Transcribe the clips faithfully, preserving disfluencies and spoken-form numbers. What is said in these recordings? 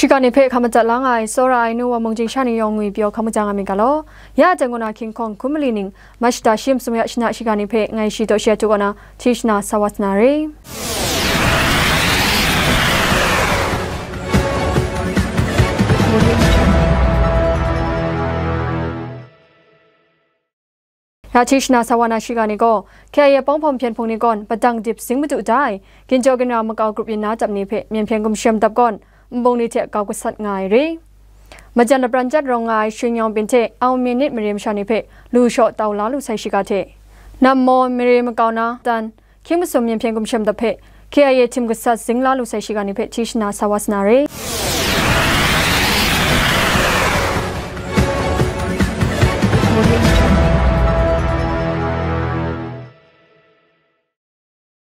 Shiga ni hpe hkam madat la nga ai, tsawra ai nu wa mung chyingsha ni yawng ngwi pyaw hkam maja nga myit ga law. Ya jang kaw na hkying hkawng hkum mali ning, Mashta shi masum ya shana shiga ni hpe ngai shi taw shi atu kaw na, Tishna Sawasana re. Ya Tishna Sawana shiga ni gaw, K I A Pawng Hpawm Hpyen Hpung ni gawn, padang dip zing madu da ai, ginjaw ginra makau grup yin na dap ni hpe, Myen Hpyen Gumshem dap gawn, nbung ni hte kap gasat nga ai re. Majan lapran chyat rawng nga ai Shwe Nyawng Byin hte Aung Myen Nit mare masha ni hpe, lu shaw tau la lu sai shiga hte, Nam Maw mare makau na dan, Hkying masum Myen Hpyen Gumshem dap hpe K I A htim gasat zing la lu sai shiga ni hpe Tishna Sawasana re.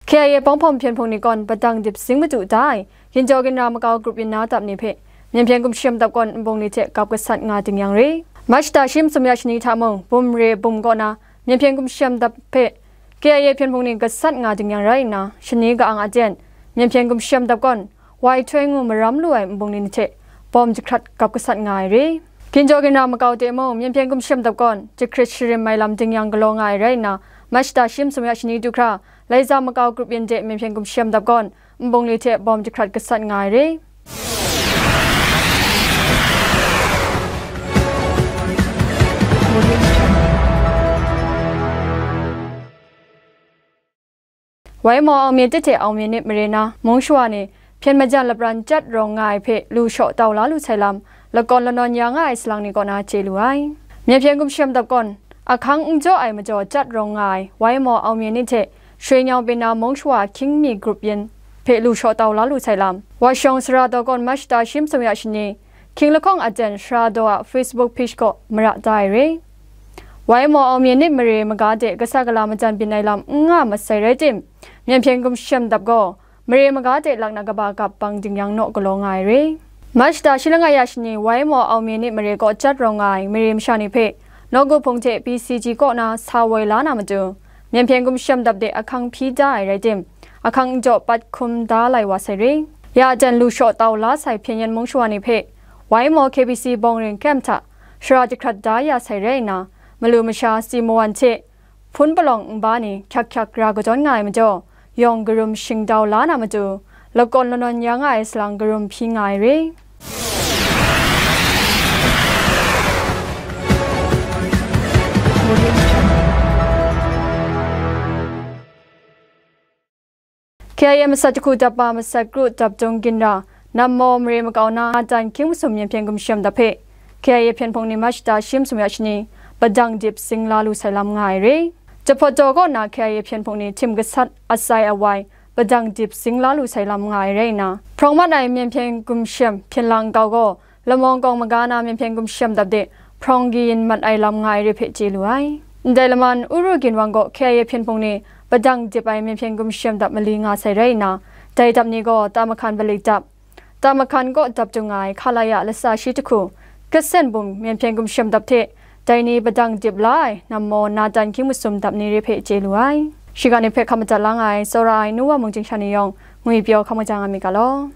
K I A Pawng Hpawm Hpyen Hpung ni gawn padang dip zing madu da ai, ginjaw ginra makau grup yin na dap ni hpe, Myen Hpyen Gumshem dap gawn nbung ni hte kap gasat nga ding yang re. Mashta shi masum ya shani hta mung, bum re bum kaw na, Myen Hpyen Gumshem dap hpe K I A Hpyen Hpung ni gasat nga ding yang rai nna, shani ka-ang aten, Myen Hpyen Gumshem dap gawn, wai htoi ngu maram lu ai nbung ni hte bawm jahkrat kap gasat nga ai re. Ginjaw ginra makau hte mung, Myen Hpyen Gumshem dap gawn, jahkrit sharim ai lam ding yang galaw nga ai rai nna, Mashta shi masum ya shani du hkra, Laiza makau grup yin de Myen Hpyen Gumshem dap gawn, nbung ni hte bawm jahkrat gasat nga ai re. Wai Maw Aung Myen Nit hte Aung Myen Nit mare na mung shawa ni hpyen majan lapran chyat rawng nga ai hpe lu shaw tau la lu sai lam, lakawn lanawn ya nga ai salang ni kaw na chye lu ai. Myen Hpyen Gumshem dap gawn, ahkang n jaw ai majaw chyat rawng nga ai Wai Maw Aung Myen Nit hte Shwe Nyawng Byin na mung shawa hkying mi grup yin hpe lu shaw tau la lu sai lam, wa shawng sara taw gawn Mashta shi masum ya shani, hkying lahkawng aten sara daw a Facebook page kaw mara da ai re. Wai Maw Aung Myen Nit mare maga de kasa kala majan byin ai lam n nga masai rai tim, Myen Hpyen Gumshem dap gaw, mare maga de lak na kaba gap bang ding yang naw galaw nga ai re. Mashta shi langai ya shani Wai Maw Aung Myen Nit mare kaw chyat rawng nga ai mare masha ni hpe, nawku hpung hte P C G kaw na sa woi la na matu, Myen Hpyen Gumshem dap de ahkang hpyi da ai rai tim, ahkang n jaw pat hkum da lai wa sai re. Ya jan lu shaw tau la sai hpyen yen mung shawa ni hpe, Wai Maw K B C bawng ring kyem hta, shara jahkrat da ya sai rai nna, malu masha si mawan hte, hpun palawng nba ni hkyak hkyak ra kadawn nga ai majaw, yawng karum shingdau la na matu, lakawn lanawn ya nga ai salang karum hpyi nga ai re. K I A masat jahku dap ba masat kru dap dung ginra, Nam Maw mare makau na Natan Hkying masum Myen Hpyen Gumshem dap hpe, K I A Hpyen Hpung ni Mashta shi masum ya shani, padang dip zing la lu sai lam nga ai re. Jahpawt daw kaw na K I A Hpyen Hpung ni htim gasat asai awai, padang dip zing la lu sai lam nga ai rai nna, hprawng mat ai Myen Hpyen Gumshem hpyen lang nkau gaw, Lamawng kawng maga na Myen Hpyen Gumshem dap de hprawng kayin mat ai lam nga ai re hpe chye lu ai. Ndai laman, Uru Ginwang gaw K I A Hpyen Hpung ni padang dip ai Myen Hpyen Gumshem dap mali nga sai rai nna, dai dap ni gaw Tamakhan Balik dap, Tamakhan kaw dap dung nga ai Khalaya latsa shi jahku, Kasen Bum Myen Hpyen Gumshem dap hte dai ni padang dip la ai Nam Maw Natan Hkying masum dap ni re hpe chye lu ai. Shiga ni hpe hkam madat la nga ai, tsawra ai nu wa mung chyingsha ni yawng, ngwi pyaw hkam maja nga myit ga law.